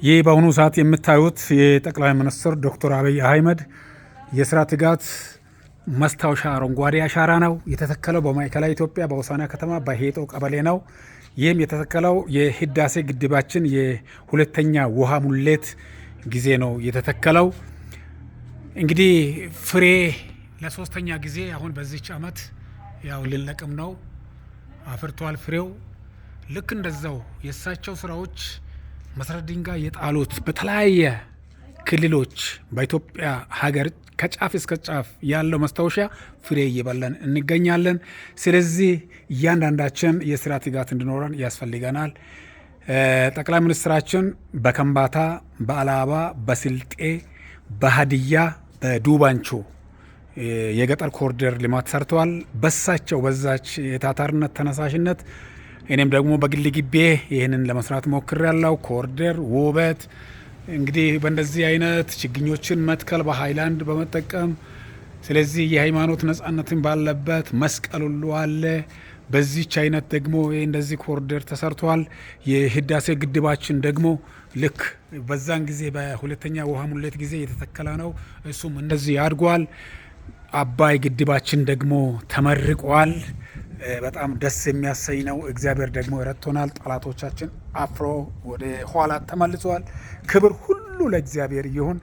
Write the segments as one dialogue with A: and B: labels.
A: ይህ በአሁኑ ሰዓት የምታዩት የጠቅላይ ሚኒስትር ዶክተር አብይ አህመድ የስራ ትጋት ማስታወሻ አረንጓዴ አሻራ ነው። የተተከለው በማዕከላዊ ኢትዮጵያ በሆሳዕና ከተማ በሄጦ ቀበሌ ነው። ይህም የተተከለው የህዳሴ ግድባችን የሁለተኛ ውሃ ሙሌት ጊዜ ነው የተተከለው። እንግዲህ ፍሬ ለሶስተኛ ጊዜ አሁን በዚች አመት ያው ልንለቅም ነው። አፍርቷል ፍሬው። ልክ እንደዛው የእሳቸው ስራዎች መሰረት ድንጋይ የጣሉት በተለያየ ክልሎች በኢትዮጵያ ሀገር ከጫፍ እስከ ጫፍ ያለው ማስታወሻ ፍሬ እየበላን እንገኛለን። ስለዚህ እያንዳንዳችን የስራ ትጋት እንዲኖረን ያስፈልገናል። ጠቅላይ ሚኒስትራችን በከምባታ፣ በአላባ፣ በስልጤ፣ በሀዲያ፣ በዱባንቾ የገጠር ኮሪደር ልማት ሰርተዋል። በሳቸው በዛች የታታሪነት ተነሳሽነት እኔም ደግሞ በግል ግቤ ይህንን ለመስራት ሞክሬያለሁ። ኮሪደር ውበት እንግዲህ በእንደዚህ አይነት ችግኞችን መትከል በሃይላንድ በመጠቀም፣ ስለዚህ የሃይማኖት ነጻነትን ባለበት መስቀል ሁሉ አለ። በዚች አይነት ደግሞ እንደዚህ ኮሪደር ተሰርቷል። የህዳሴ ግድባችን ደግሞ ልክ በዛን ጊዜ በሁለተኛ ውሃ ሙሌት ጊዜ የተተከለ ነው። እሱም እንደዚህ ያድጓል። አባይ ግድባችን ደግሞ ተመርቋል። በጣም ደስ የሚያሰኝ ነው። እግዚአብሔር ደግሞ ረድቶናል። ጠላቶቻችን አፍሮ ወደ ኋላ ተመልሰዋል። ክብር ሁሉ ለእግዚአብሔር ይሁን።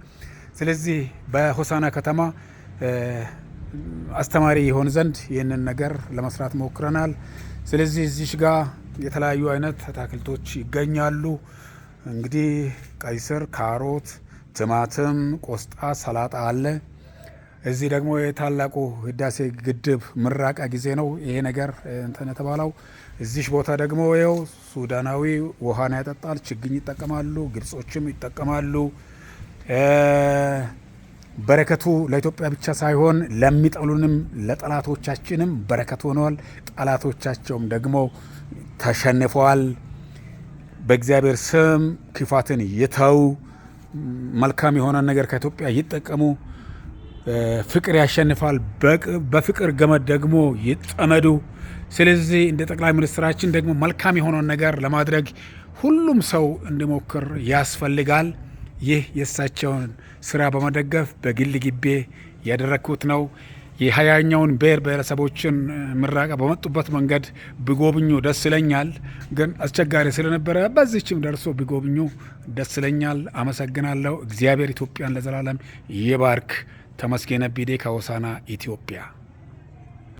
A: ስለዚህ በሆሳዕና ከተማ አስተማሪ ይሆን ዘንድ ይህንን ነገር ለመስራት ሞክረናል። ስለዚህ እዚሽ ጋር የተለያዩ አይነት አታክልቶች ይገኛሉ። እንግዲህ ቀይ ስር፣ ካሮት፣ ቲማቲም፣ ቆስጣ፣ ሰላጣ አለ። እዚህ ደግሞ የታላቁ ህዳሴ ግድብ ምረቃ ጊዜ ነው ይሄ ነገር እንትን የተባለው። እዚህ ቦታ ደግሞ ይኸው ሱዳናዊ ውሃን ያጠጣል፣ ችግኝ ይጠቀማሉ፣ ግብጾችም ይጠቀማሉ። በረከቱ ለኢትዮጵያ ብቻ ሳይሆን ለሚጠሉንም ለጠላቶቻችንም በረከት ሆነዋል። ጠላቶቻቸውም ደግሞ ተሸንፈዋል። በእግዚአብሔር ስም ክፋትን ይተው፣ መልካም የሆነ ነገር ከኢትዮጵያ ይጠቀሙ። ፍቅር ያሸንፋል። በፍቅር ገመድ ደግሞ ይጠመዱ። ስለዚህ እንደ ጠቅላይ ሚኒስትራችን ደግሞ መልካም የሆነውን ነገር ለማድረግ ሁሉም ሰው እንዲሞክር ያስፈልጋል። ይህ የእሳቸውን ስራ በመደገፍ በግል ግቤ ያደረግኩት ነው። የ20ኛውን ብሔር ብሔረሰቦችን ምረቃ በመጡበት መንገድ ቢጎብኙ ደስ ይለኛል። ግን አስቸጋሪ ስለነበረ በዚችም ደርሶ ቢጎብኙ ደስ ይለኛል። አመሰግናለሁ። እግዚአብሔር ኢትዮጵያን ለዘላለም ይባርክ። ተመስገን ቢዴ ከሆሳዕና ኢትዮጵያ።